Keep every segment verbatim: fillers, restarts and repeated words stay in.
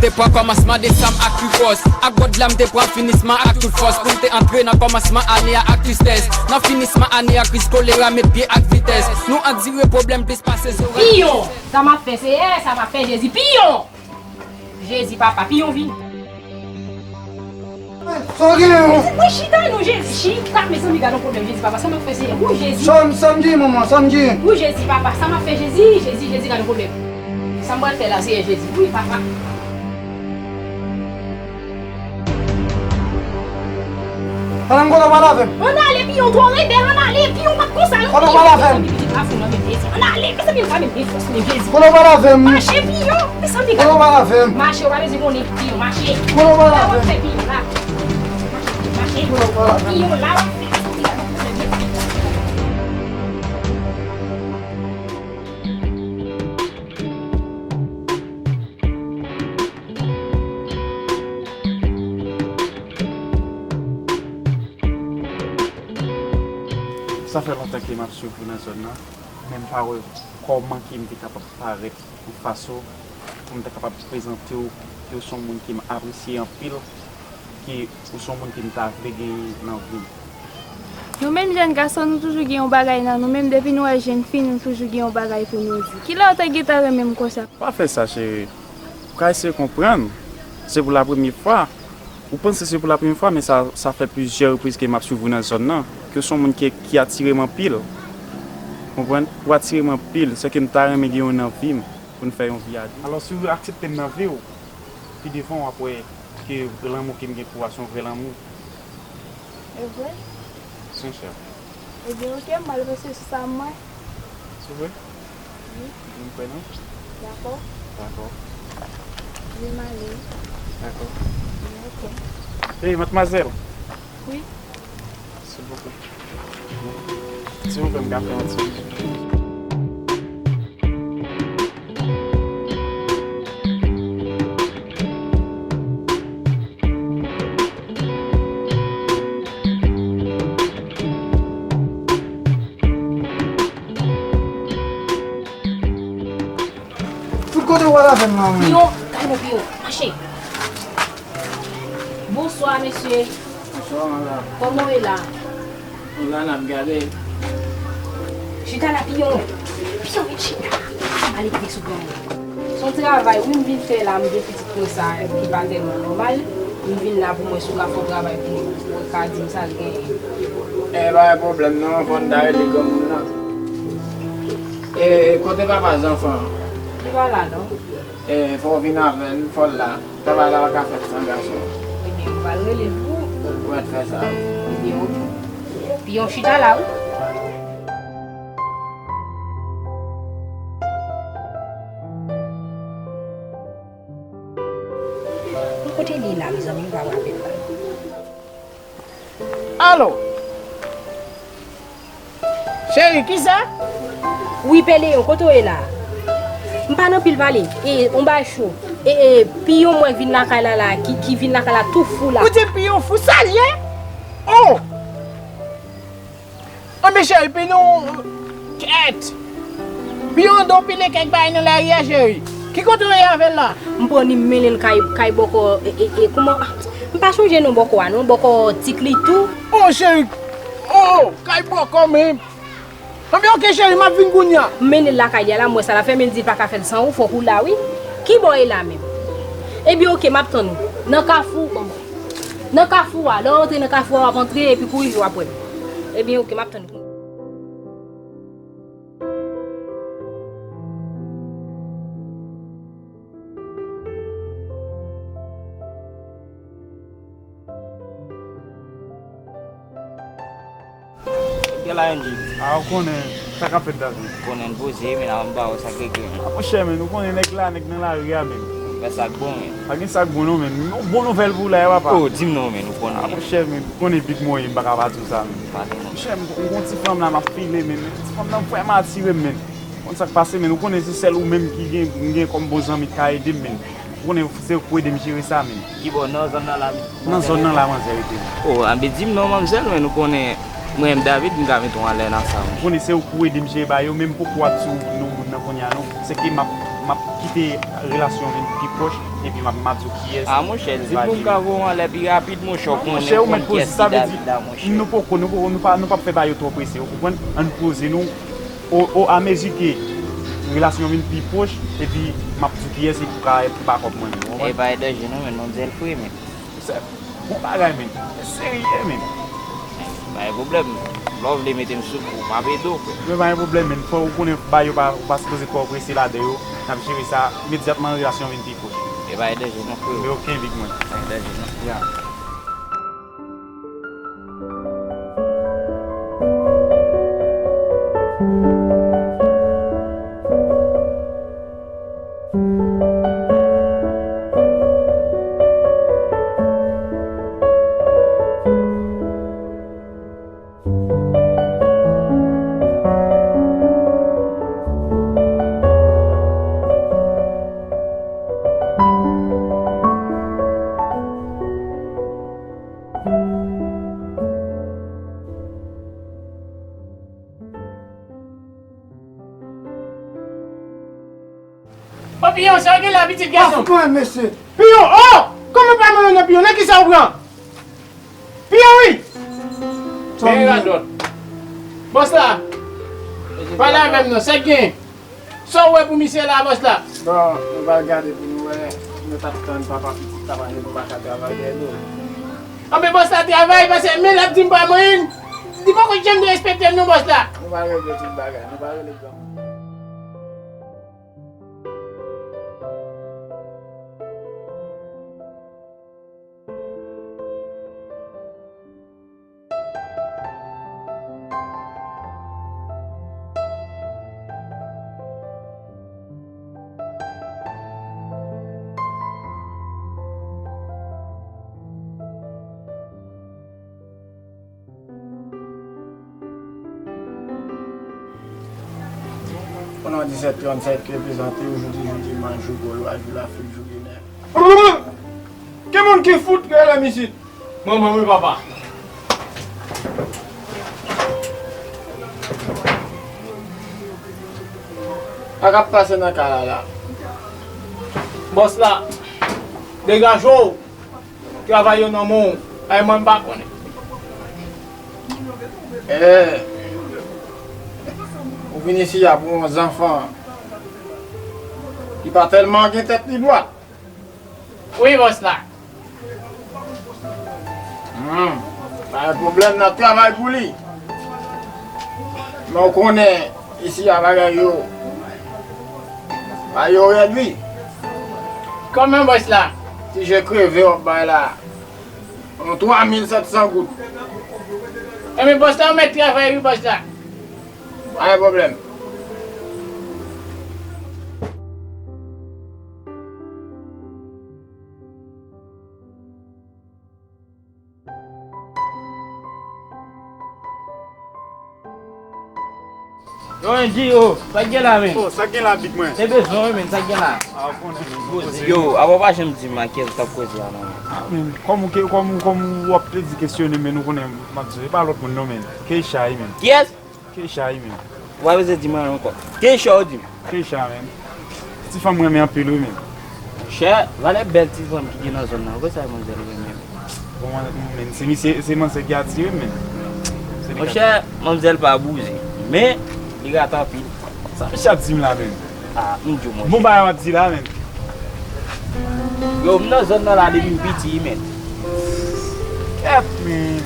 Te pran kòmansman desanm ak pli fòs. Ak gòd la m te pran finisman ak tout fòs. Pou m te antre nan kòmansman ane a ak tristès. Nan finisman ane a, kriz kolera met pye ak vitès. Nou andire pwoblèm plis pase zorèy. Piyon! Sa m ap fè, Seyè, sa m ap fè, Jezi. Piyon! Jezi, papa, piyon vini. Sa w genyen, non? Mwen chita, non, Jezi, chita, mezanmi, gad yon pwoblèm, Jezi, papa, sa m ap fè, Seyè, wi, Jezi. Sa m, sa m genyen, manman, sa m genyen? Wi, Jezi, papa, sa m ap fè, Jezi, Jezi, Jezi, gad yon pwoblèm. Sa m pral fè la, Seyè, Jezi, wi, papa. Madanm, kote w pral avè m? Ann ale, piyon, twò rebèl, ann ale, piyon, pa t konsa, non. Kote w pral avè m? Pitit la fou nan men Jezi. Ann ale, mezanmi, m pa menm gen fòs, men Jezi. Kote w pral avè m? Mache, piyon, mezanmi, gad. Kote w pral avè m? Mache, w pa bezwen konnen. Piyon, mache. Kote w pral avè m? Mache, w ap fè piyon la. Mache, mache. Kote w pral avè m? Piyon la, w ap fè. Sa fè lontan ke m ap swiv ou nan zòn nan, men m pa wè kòman ke m te kapab parèt anfas ou, pou m ta kapab prezante w ke w se yon moun ke m apresye anpil, ke w se yon moun ke m ta vle genyen nan vi m. Nou menm jèn gason, nou toujou gen yon bagay nan nou menm, depi nou wè jèn fi, nou toujou gen yon bagay pou nou di. Kilè w te gentan renmen m konsa? Pa fè sa, cheri. Ou ka eseye konprann. Se pou la premye fwa. Ou panse se pou la premye fwa, men sa, sa fè plizyè repriz ke m ap swiv ou nan zòn nan. Ke w se yon moun ki, ki atire m anpil. Konprann? Ou atire m anpil, sèke m ta renmen gen w nan vi m, pou n fè yon vi a de. Alò, si w aksepte m nan vi w, pi devan w ap wè ke lanmou ke m gen pou w a se yon vrè lanmou. E vre? Senchè. Ebyen, oke, m al reflechi sou sa mwen. Se vre? Wi. Vin kwè non? Dakò. Dakò. Vin m ale. Dakò. Oke. Hey, madmwazèl. Wi. Silvouplè. Silvouplè, m ka fè yon ti. Tout kote w al avè m la, wi. Piyon, kay non, Piyon, mache. Bonswa, mesye. Bonswa, madanm. Kòman w ye la? Nou la, n ap gade. Chita la, Piyon. Piyon, vin chita. Ale, vin sou granmoun. Se yon travay, wi, m vin fè la, m gen pitit mwen sa, ki pa tèlman nòmal. M vin la pou mwen, si w ka fè yon travay pou mwen, pou w ka di m sa l genyen. E, pa gen pwoblèm, non, fò n ta rele granmoun nan. E, kote papa zanfan an? Li pa la, non. E, fò w vin avè n, fò l la. Travay la pa ka fèt san gason. Ebyen, m pral rele l pou ou. Ou mèt fè sa. Ebyen, oke. Piyon chita la, wi. Bon, kote li ye la, mezanmi, m pa wè avè l la. Alo! Cheri, kisa? Wi, Peleyon, kote w ye la? M pa nan pil pale. E, on bagay cho. E, e, piyon mwen vin lakay la, la, ki, ki vin lakay la tou fou la. Ou di piyon fou, sa l ye? Oh! Anben, cheri, piyon, kèt! Piyon do pile kèk bagay nan lari a, cheri. Ki kote w ye avè l la? M pran ni m mennen l kay, kay bòkò, e, e, e, kouman? M pa chonje non bòkò a, non, bòkò Tiklitou. Oh, cheri! Oh, kay bòkò menm. Anben, oke, cheri, m ap vin kounye a. M mennen l lakay li a la, m wè sa l ap fè, men l di l pa ka fè l san ou, fòk ou la, wi. Ki bò w ye la menm? Ebyen, oke, m ap tann ou. Nan kafou, nan kafou a, lè w rantre nan kafou a, w ap antre, epi kouri vin w ap wè m. Ebyen, oke, m ap tann ou. Kèl A N G? A, ou konnen sa k ap fèt, David. Konnen n poze, men avan m ba w sa k regle. A, monchè, men, ou konnen nèg la, nèg nan lari a, men. Fè sa k bon, men. Pa gen sa k bon, non, men. Yon bon nouvèl pou w la, papa. Oh, di m non, men, ou konnen. A, monchè, men, ou konnen Big Moyen, m pa ka pa di w sa, men. Pale, non. Monchè, m, m gon ti fanm la, m ap file, men. Ti fanm nan vrèman atire m, men. Ou konn sa k pase, men. Ou konnen se sèl ou menm ki gen, gen kòm bon zanmi k ka ede m, men. Ou konnen se ou k pou ede m jere sa, men. Ki bò? Nan zòn nan la, nan zòn nan la, manzè rete. Oh, anben di m non, manmzèl, men ou konnen, mwen menm David, m ka mete w anlè nan sa, wi. Ou konnen se ou k pou ede m jere bagay yo, men m poko ap sou non moun nan kounye a, non. Se ke m ap M ap kite relasyon vin pi pwòch, epi m ap, m ap di w kiyès. A, monchè, di pou m ka voye w anlè pi rapid, monchè, w konnen, ou konn kiyès ki Davida, monchè. Nou poko, nou poko, nou pa, nou p ap fè bagay yo twò prese, ou konprann? Ann poze nou, o, o, amezi ke relasyon vin pi pwòch, epi m ap di w kiyès, epi ou ka, epi ou pa kòb mwen, ou konprann? E pa gen danje non, men, manmzèl fre, men. Sè, bon bagay, men. Serye, men. Pa gen pwoblèm. Lè w vle mete m sou kou, m ap ede w, frè. Men pa gen pwoblèm, men. Fò ou konnen bagay yo pa, ou pa sipoze twò prese ladan yo. N ap jere sa imedyatman relasyon vin pi pwòch. E pa gen danje non, frè. Men ok, big mwen. Pa gen danje non. Ya. Ô, Piyon, sa w gen la, pitit gason? Afgan, mesye. Piyon, oh! Kòman pa manyen nan Piyon? Nan kisa w pran? Piyon, wi! Sa w gen radòt? Bòs la, pale avè m non, sa k gen? Sa w wè pou misye la, bòs la? Bon, nou pral gade pou nou wè, nou t ap tann papa pitit la, paske nou pa ka travay dèyè do l. Anben bòs la travay, paske men l ap di m pa manyen, li poko janm derespekte m non, bòs la. Nou pral regle tout bagay, nou pral regle granmoun. Kounye a disèt trannsenk, reprezante w, jodi, jou dimanch, jou gwo lwa, jou lafrik, jou genèf. Ki moun ki fout rele m isit? Manman wi papa. Sa k ap pase nan kay la la? Bòs la, degaje w. Travay yo nan men w. Ay mwen m pa konnen. Eh. Ou vin isi a pou yon zanfan ki pa tèlman gen tèt li dwat. Wi, bòs la. Hmm. Pa gen pwoblèm, n ap travay pou li. Men w konnen, isi a bagay yo, bagay yo rèd wi. Kòman, bòs la? Ti je kreve w ap bay la. Yon twa mil sèt san goud. Enben, bòs la, ou mèt travay wi, bòs la. Pa gen pwoblèm. Yo, Andy, yo, sa k gen la, men? Oh, sa k gen la, big mwen? Te bezwen, wi, men, sa k gen la? Ah, ou konnen, men. Yo, apa w pa janm di m a kiyès ou t ap koze a, non, men? Ah, men, kòm ou ke, kòm, kòm w ap plede kesyone, men, ou konnen, m ap di w, e pa lòt moun, non, men. Keisha, wi, men. Kiyès? Keisha, wi, men. Ou pa bezwen di m anyen ankò. Keisha, ou di m? Keisha, men. Ti fanm mwen renmen anpil, wi, men. Monchè, valè bèl ti fanm ki gen nan zòn nan, ou konn sa manzèl renmen. Bon, men, se misye, se manzè ki atire m, men. Se li k atire m. Monchè, manzèl pa bouze, men li rat anpil. Sa misye ap di m la, men? Ah, m di w, monchè. Bon bagay w ap di la, men. Yo, m nan zòn nan la depi m piti, men. Kèt, men.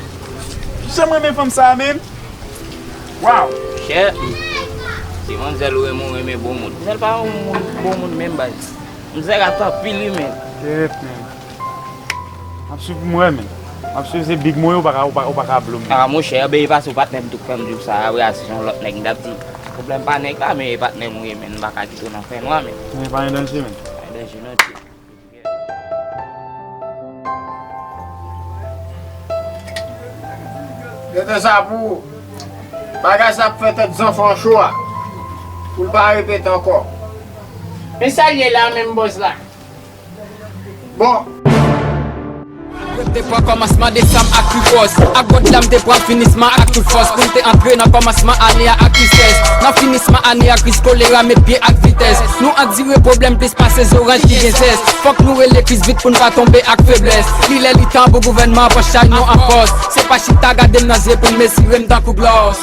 Jan m renmen fanm sa a, men. Waw. Monchè, se manzèl ou renmen, ou renmen bon moun. Manzèl pa yon moun, bon moun menm, baz. Manzèl rat anpil, wi, men. Kèt, men. M ap swiv pou m wè, men. M ap swiv, se big mwen, ou pa ka, ou pa, ou pa ka blo m. Ah, monchè, anben, e pase w patnè m tou k fè m di w sa a, wi, a, se yon lòt nèg m t ap di. Pwoblèm pa nèg la, men e patnè m ou ye, men. M pa ka kite w nan fè nwa, men. Men pa gen danje, men. Pa gen danje, non, tchè. Rete sa pou ou. Bagay sa ap fè tèt zanfan cho a. Pou l pa repete ankò. Men sa l ye la menm, bòs la? Bon. Te pran kòmansman desanm ak pi fòs. Ak vòt la m te pran finisman ak tout fòs. Pou m te antre nan kòmansman ane a ak tristès. Nan finisman ane a, kriz kolera met pye ak vitès. Nou andire pwoblèm plis pase zoranj ki gen zès. Fòk nou rele kriz vit pou n pa tonbe ak feblès. Li lè li tan pou gouvènman pran chay nou an fòs. Se pa chita gade m nan zye pou n mezire m tankou glòs.